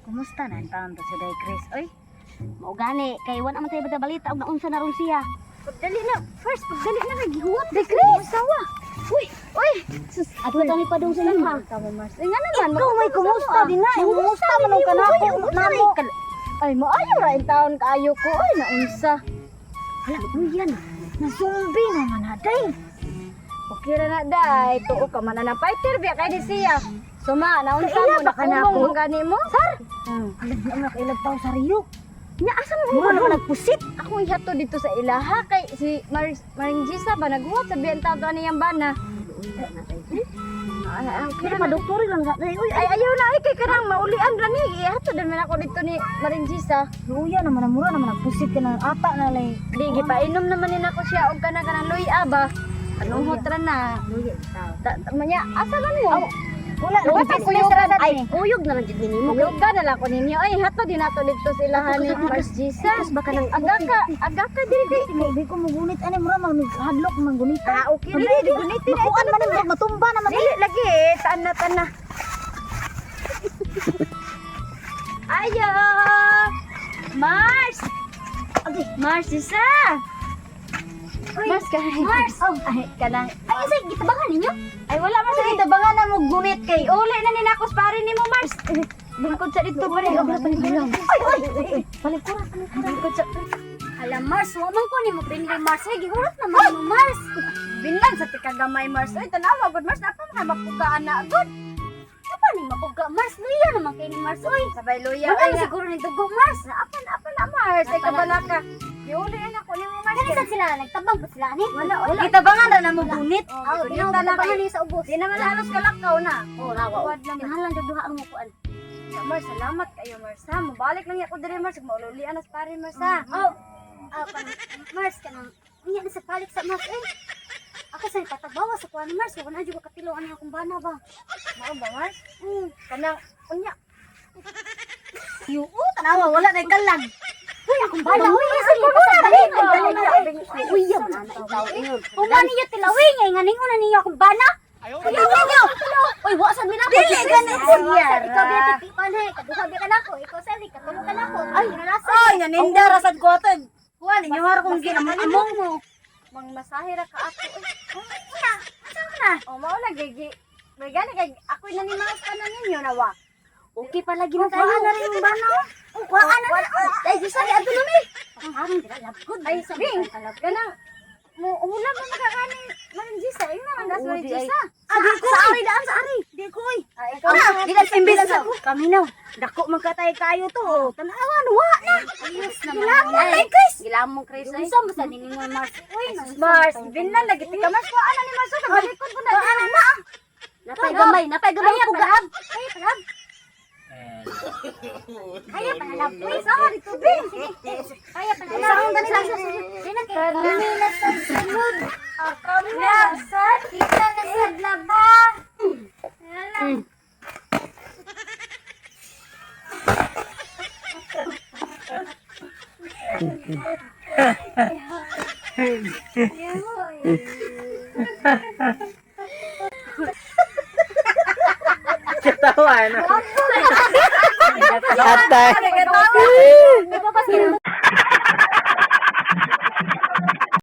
Kumusta na ang taon to si Day Chris? Oy, Mao gani kay wala man tayo balita og naunsa na ron siya. Pagdali na. First, pagdali na kay gihuwat. Day Chris! Sawa. Uy, uy. Sus, adto kami pa dong sa inyo ha. Kamo Mars. Ay, nga naman. Ikaw may kumusta din na. Kumusta man ang kanako? Namo. Ay, maayo ra in taon kaayo ko. Ay, naunsa. Hala, luyan. Nasumbi naman na, day. Okay ra na, day. Tuo ka man na ng fighter, biya kay di siya. Suma, naunsa Kaila mo, ba ka na nakumong ako? man gani mo. Sar! Hala, di na kailag tao sa Rio. Nya asa mo Mura mo naman nagpusit? Ako ihato dito sa ilaha kay si Marinjisa ba naghuwat sa biyan tawag ani yang bana. Ay, ay, okay Pero ra pa na. doktor lang sa ay, uy, Ay, ayaw na ay kay kanang maulian ra ni. Ihato din man ako dito ni Marinjisa. Luya naman ang mura naman nagpusit ka ng ata na lay. Di gipainom naman ni nako siya og kana kanang luya ba. Kanuhot ra na. Luya itaw. Manya asa man mo? Wala Wala na kay kuyog kuyugan. Ay, kuyog na lang jud nimo. Kuyugan na lang ko ninyo. Ay, hato din nato dito sa ilahan ni Marinjisa. Tikas ba ka ng Aga ka diri di. Di ko mugunit ani mura man hadlok man gunita. Ah, okay ra di gunitin ay Makuan man ni matumba na man. Dili lagi eh, taan na taan na. Ayo! Mars! Okay. Mars isa! Mars ka. Mars! Oh, ay, kanang. Ay, isa gitabangan ninyo? Ay, wala man sa gitabangan na mo gunit kay uli na ni nakos pare nimo Mars. Bungkod sa dito pare. Ay, ay, ay, palikuran. Bungkod sa Ala Mars, wa man ko nimo pinli Mars. Ay, gihurot naman mo Mars. Binlan sa tikagamay Mars. Ay, tanawa gud Mars, napa mga mapugaan na gud. Apa ni mapuga Mars? Luya naman kay ni Mars oy. Sabay luya Wala ay na nga. siguro ni dugo Mars. Apan apan na Mars, ay kabala ka. Giuli na ko nimo Mars. Kani sad sila nagtabang pa sila ani? Wala, wala. Gitabangan ra na mo gunit. Oh, Aw, gunita na ginawa kay. ni sa ubos. Di naman halos kalakaw na. Oh, rawa. Wad naman. Kinahanglan jud duha ang mukuan. Ya, Mars, salamat kayo, Mars. Ha? Mabalik lang ako diri, Mars. Maululian as pare, Mars, ha? Oh. Ah, Mars kanang unya na sa palik sa Mars eh. Ako sa patagbawa sa kuan Mars, wala jud ko kapilo ani akong bana ba. Mao ba, Mars? Kanang unya. Yuo tanawa wala na kalag. Uy, akong bana. Uy, sa Uy, yan na ikaw. Uma ninyo tilawing ay nganing una ninyo akong bana. Uy, ninyo. Uy, wa sad milabot. Dili gani siya. Ikaw biya pipipan he, kaduha biya kanako, ikaw sali katulo kanako. Ay, nalasa. Oy, naninda ra sad ko ato. Kuan inyo har kong ginamong mo. Mang masahe ra ka ako. Eh. Ina, asa man na? Oh, mao lang gigi. May gani kay ako na ni Mars tanan ninyo nawa. Okay pala gina Kuan kayo. na rin yung bana. Oh, kuhaan na na. Ay, di sali adto na mi. Ang dira labgod. Ay, Bing, kanang mo hula mo makakani Marinjisa, ingna man das Oo, di ay. Marinjisa. Ah, sa ari daan sa ari. Di ko oy. Ah, ikaw Ana, na. di lang sa imbes Imbes kami na. Dako man katay kayo to. oh. Tanawa wa na. Ayos naman. Gilamon kay Chris. Gilamon Chris. Ay. Unsa man sa ninyo Mars? Uy, Mars, binlan lagi ti ka Mars. Kuhaan na ni Mars. Kabalikon ko na. Kuhaan na. Napay gamay, napay gamay pugaab. Kaya palab. Kaya palab. Uy, Sa dito, Bing. Kaya palab. Sa dali sa Kami na sa sunod. Kami na sa Kita na sa laba. Katawa na. Atay. Di ba kasi